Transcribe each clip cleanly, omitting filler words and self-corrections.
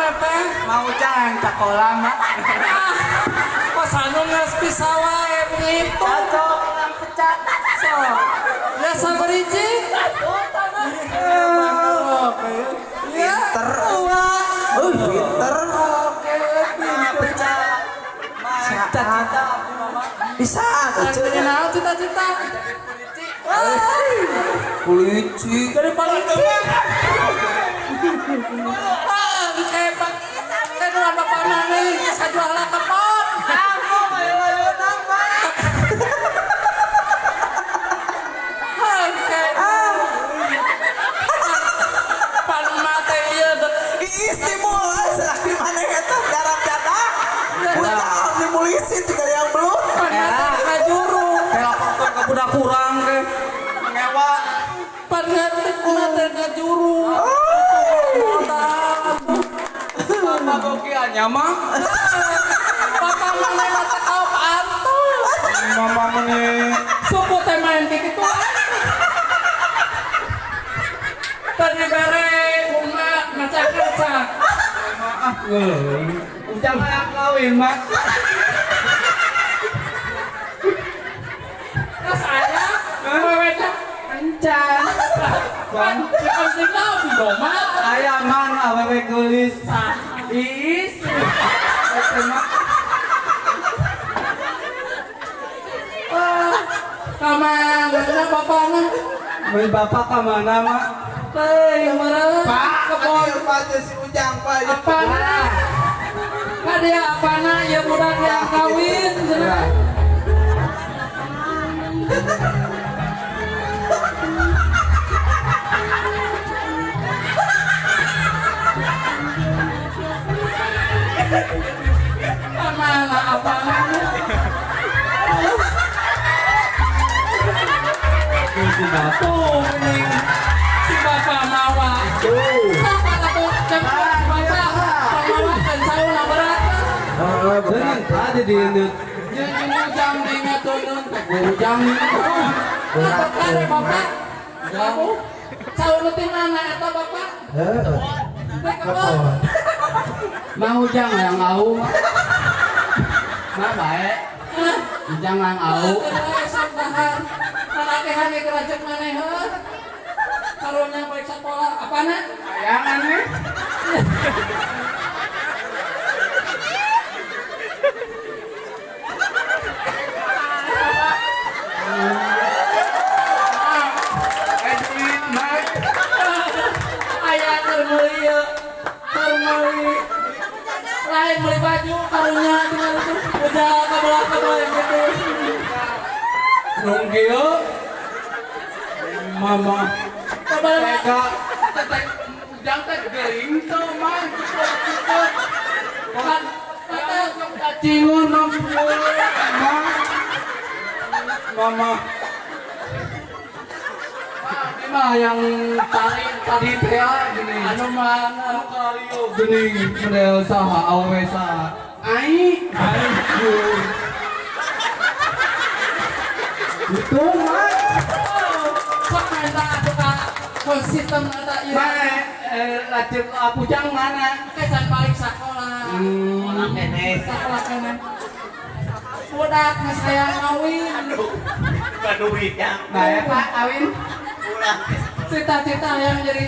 Mana teh? Mau jangan sekolah mah. Ah, kok anu geus bisa wae begitu. Cocok lang pecah. So, ya sabariji. Oke. Ya. Pinter. Wah. Pinter. Oke, Mah pecah. Mah cita-cita abdi mama. Bisa Jadi atuh. naon cita-cita? Wah, Polisi. jadi polisi. Ah, kayak kayak nuan bapak mana geus kajual kebon. Kamu mayu-mayunan mah. Oke. Pan mate ieu dek Iis dimulai selaki mana eta darah dadah. Udah di polisi tinggal yang belum. pan mate kajuru. Teleporkan ke budak kurang ke. Ngewa. Pan mate kajuru. Papa gokiannya mah. Papa mana mata kau atuh. Mama meni. Suku teh main kitu. Tadi bere bunga ngaca-ngaca. Maaf Ujang hayang kawin mah. Terus aya wewe teh encan. Pan penting naon doma. Aya man awewe geulis. Iis. Eta mah. Ah, kamana bapana? Mun bapak ka mana mah? Teh marah. Pak, Kebon. Pak si Ujang Pak. Apana? Kadia apana ya budak yang kawin cenah. Kamana apana? Tuh mending si bapak mawa. Tuh. Bapak atuh cek bapak pamawakeun sauna berat. Bener tadi di indut. Jeung ujang di ngatunun teh ujang. Berat kare bapak. Kamu sauna ti mana eta bapak? Heeh. Teh kebon. Mang ujang yang au mah. Mah bae. Ujang yang au. Sok dahar. Lalakehan ge kerajek maneh heuh. Karunya balik sekolah apana? Kayangan nih. Duit mah. Aya keur meuli ieu. Keur meuli lain meuli baju karunya tinggal itu udah kabelah-kabelah yang gitu. Nung kieu. Mama. Kabelah Tega. teteh Ujang teh geuring teu mah cepet-cepet. kan teteh Kacingun mah. Mama. Ini mah yang tadi tadi teh gini. anu mana Anu kalieu geuning model saha awewe saha. Ai, ai. Itu mah. Sok minta atuh ka konsisten eta ieu. Mana lacip pujang mana? Kecan balik sekolah. Sekolah keneh. Budak geus hayang kawin. Bae Pak kawin. Cita-cita hayang jadi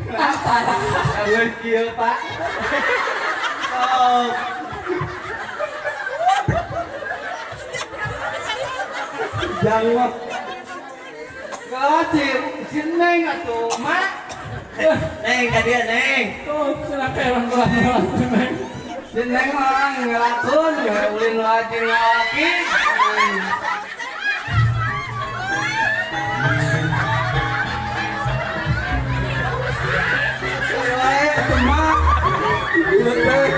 tentara. Kawin kieu Pak. Oh. Ujang mah. Gacir, si Neng atuh, Mak. Neng, ka dia Neng. Tuh, cenah kewan belah-belah. Si Neng mah ngelakeun, ulin lagi ngalaki. Wae atuh mah. Ieu teh.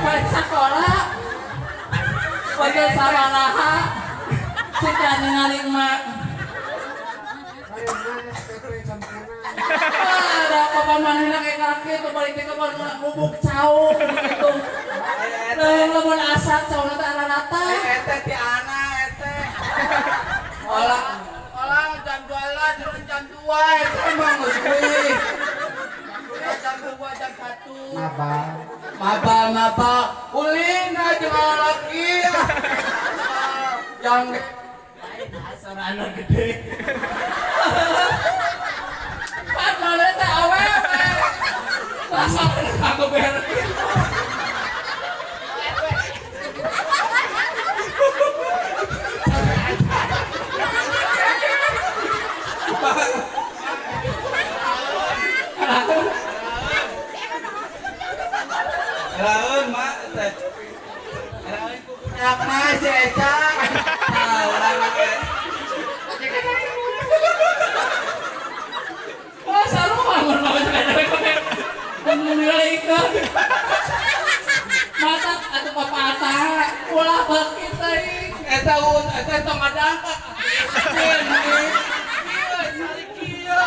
Balik sekolah. Wajah sabaraha. Can ningali emak. Ada papa manehna kayak karak kitu balik teh ka bubuk cau gitu. Lamun asak cauna teh rata. Eta ti ana eta. Olah olah jam 12 jam 2 eta emang geus kuy. Jam 2 jam 1. Mabal. Mabal mabal ulin jeung lalaki. Yang asal anak gede. Pan mana teh awewe. Rasa aku beres. Laun mak teh. Laun ku budak mah si Eca. Ah, urang mah. Wah, sarua mun mah ikan. Mata atuh papata ulah baki teuing. Eta un eta tong ngadangkak. Kieu cari kieu.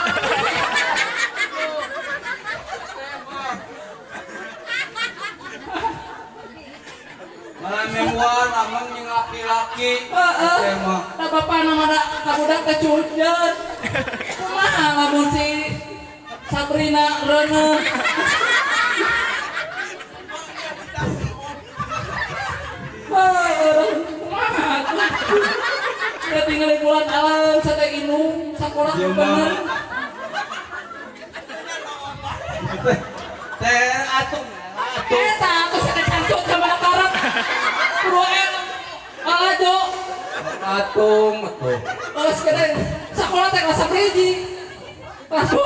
Malah memuan amang jeung laki-laki. Heeh. Da bapana mah da ka budak teh cujeun. Kumaha lamun si Sabrina reuneuh. Kumaha tuh. Da tinggal bulan alam sate inung sakola bener. Teh atung. Eta aku sate cangcut sama karep. Kudu alajo. Atung atuh. Terus kita sakola teh kelas 1. Kelas 2.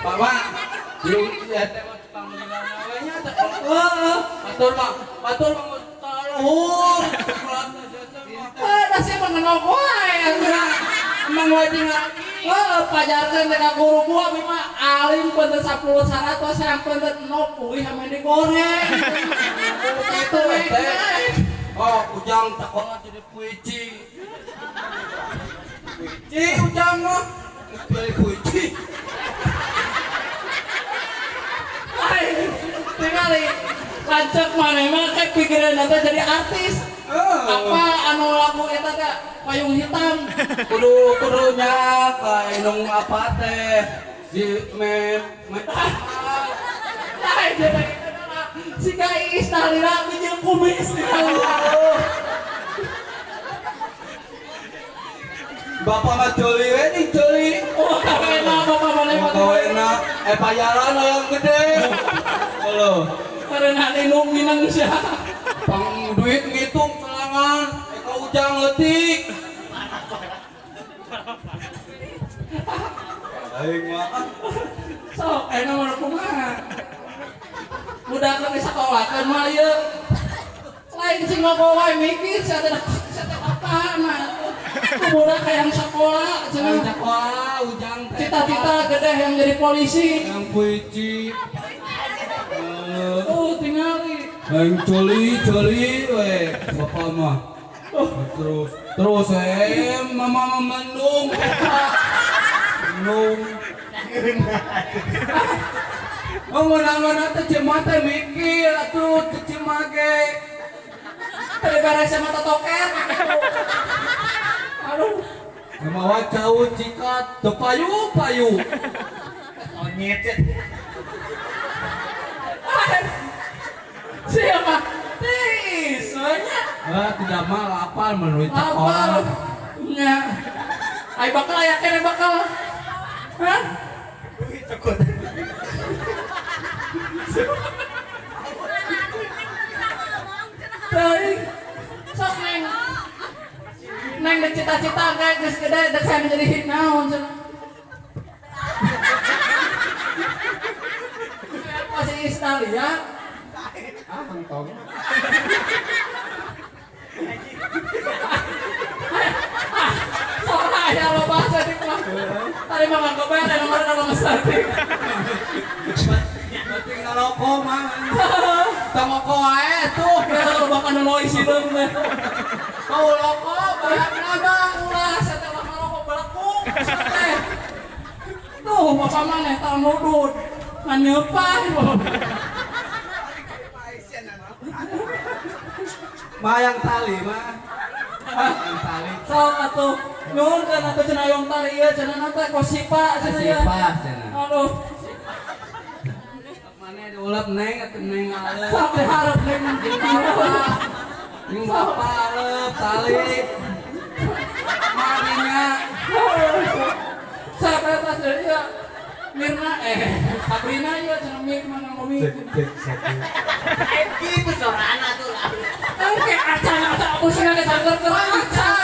Pak Mak, jeung teh mah tukang meulana we nya teh. Heeh, batur mah, batur mah kaluhur. Da sia mah ngenok wae atuh. Emang wae jeung laki. Heeh, pajarkeun teh ka guru gua abi mah alim peunteun 10 100 yang peunteun 0 pulih ame digoreng. Kitu we. Oh, ujang sakola jadi puici. Puici ujang mah. Jadi puici. Ai, tingali lanceuk maneh mah kayak pikiran teh jadi artis. Apa anu lagu eta teh payung hitam. Kudu kudunya ka inung apa teh di mem. Ai jadi si ka Iis Tahlila jeung kumis tingali. Bapak mah joli we ning joli. Oh, kawena bapak maneh mah. Kawena bayaran yang gede. Halo. Karena ninung minang sia. Pang duit ngitung selangan, ka ujang leutik. Aing mah. Sok enak mah kumaha. Budak teh sakolakeun mah ieu. Lain sing ngogo wae mikir sia teh apana atuh. Budak hayang sekolah cenah. Sekolah ujang teh. Cita-cita gede yang jadi polisi. Yang puici. Oh, tingali. Yang joli-joli we bapak mah. Terus terus mama mendung. Mendung. Oh, mana-mana teh cema teh mikir atuh teh cema ge. Teh beres sama totoket. Aduh. Mawa cau cikat teu payu-payu. Onyet. Siapa? Tis, banyak. Ah, tidak mah lapar menurut orang. Nya. Ai bakal aya kene bakal. Hah? Cekut. Teuing. Sok neng. Neng dek cita-cita kayak geus gede dek hayang jadi naon cenah. Masih Istalia. Ah, hentong. Sok aya lo bahasa di mah. Tadi mah ngagobean nomor kalau ngesarti. Berarti ngarokok mah. Tong rokok wae tuh. Loba kana loy sireum teh. Mau rokok, bayar nama. Ulah saya teh ngarokok belekung sia teh. Tuh, bapak maneh tah nudut. Ngan nyeupah. Mayang tali mah. Mayang tali. Sok atuh nyuhunkeun atuh cenah hayang tari ieu cenah naon teh kosipa cenah ieu. Kosipa, cenah. Aduh, Mana diulep neng atuh neng alep. sok diharap neng. Jeung bapak alep tali. Marinya. Sok eta cenah ieu. Mirna Sabrina ieu cenah Mirna ngomong. Cek satu. Gitu sorana tuh lah. Engke acan acan aku sih nggak sangker acan.